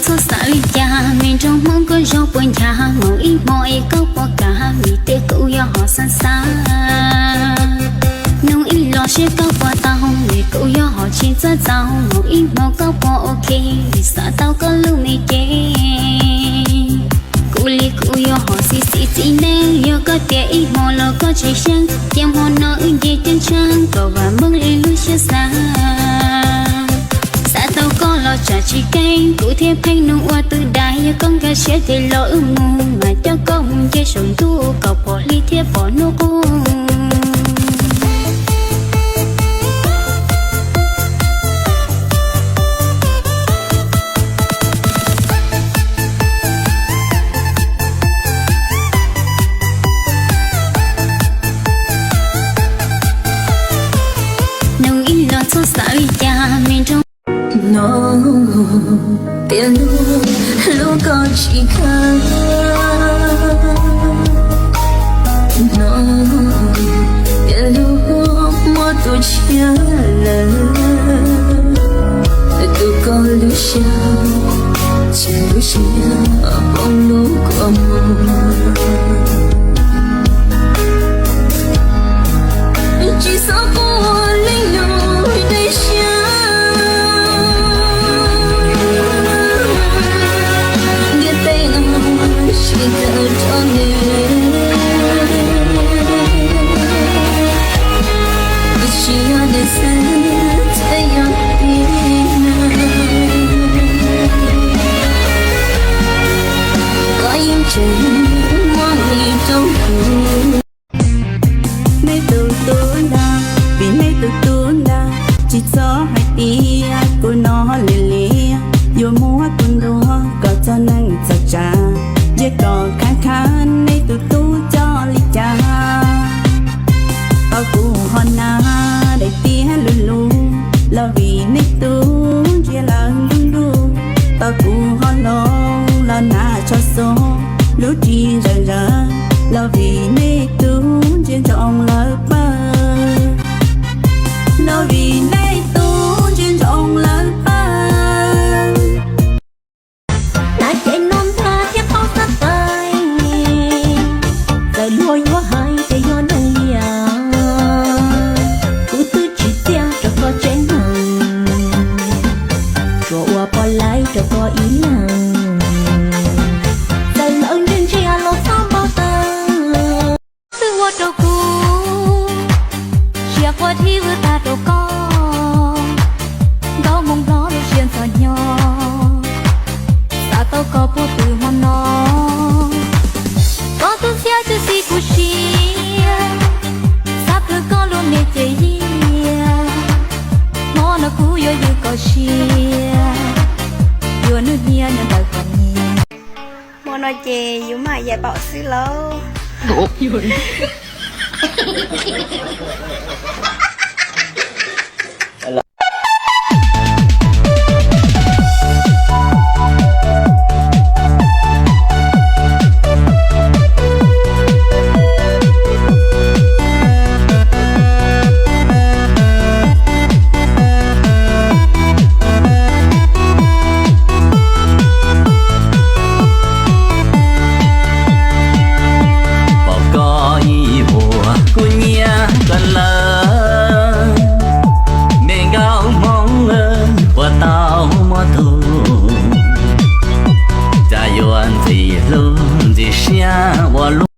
Koj xav li cas me nraug Hmoob, koj zoo puas ncha? Mus ib hmo es koj puas kam, vim tias kuv yog hom xav xav. Nug ib los seb koj puas tau, vim kuv yog hom tsis txawj txaus. Mus ib hmo koj puas ok, vim xav tau koj lub me cev. Kuv li kuv yog hom xis xis txiv neej, yog koj tias ib hmo los koj tsis xyeej, cia hmo no wb nce ceeb tsheej kom vam meej li lub siab xav. Xav tau koj los tsam tsis keej, kuv thiaj pheej nug ua twj dais. Yog koj nkag siab ces los wb mus, mas coj koj mus nce saum ntuj kom pom hli thiab pom hnub qub. Nug ib los txhob xav li cas me nraug. No tias lub, lub koj tsis khawb. No tias lub muaj tus tshiab lawm, tus koj lub siab, tsam lub siab poob lub kua muag. Tsis txhob quaj li nus dej siab, ntiaj teb no tsis tawm rau nws, tsis yog nws xwb, txawm yog tiag, koj yeej tseem muaj nqis rau kuv. Nej tus tub ntag, vim nej tus tub ntag, tsis txhob hais tias kuv no liam liam, yuav muab kuv ntuas kom txog neej txog tsav, ntsia kom khav khav nej tus tub coj li cas. Tau kuv ho na daim tiab lug lug, los vim nej tub ntsia lawm ntuj ntuj. Tau kuv ho hloov los na tsho xo, lub ris zawm zawm, los vim nej tub ntsia ntsoov lawm pawg, los vim nej tub ntsia ntsoov lawm pawg. Hnav cev no ntag thiab paub xav tawv, txawm luag yuav hais tias yog neeg liam, kuv twb tsis txiaj rau koj tsev neeg, tsuas ua poj laib rau koj ib leeg. Txawm lawv ntsia ntsia los txhob npau taws, twb ua rau kuv siab quaj dhib vwm tag rau koj. Nkauj Hmoob Nplog lub siab ntxhov hnyo, xav tau koj puag pw hmo no. Koj tus xiab twb xis kuv siab, xav plhws koj lub me cev yias. Hmo no kuv yuav ywg koj siab, yuav nwj hniav nyob ntawm koj niam. Hmo no ces yus maj yam paum xwb lauj. Pom koj ib vuag kuv nyiam koj lawm, me nkauj hmoob puas tau muaj tus, cas yuav ntxim hlub ntxim siab ua luaj.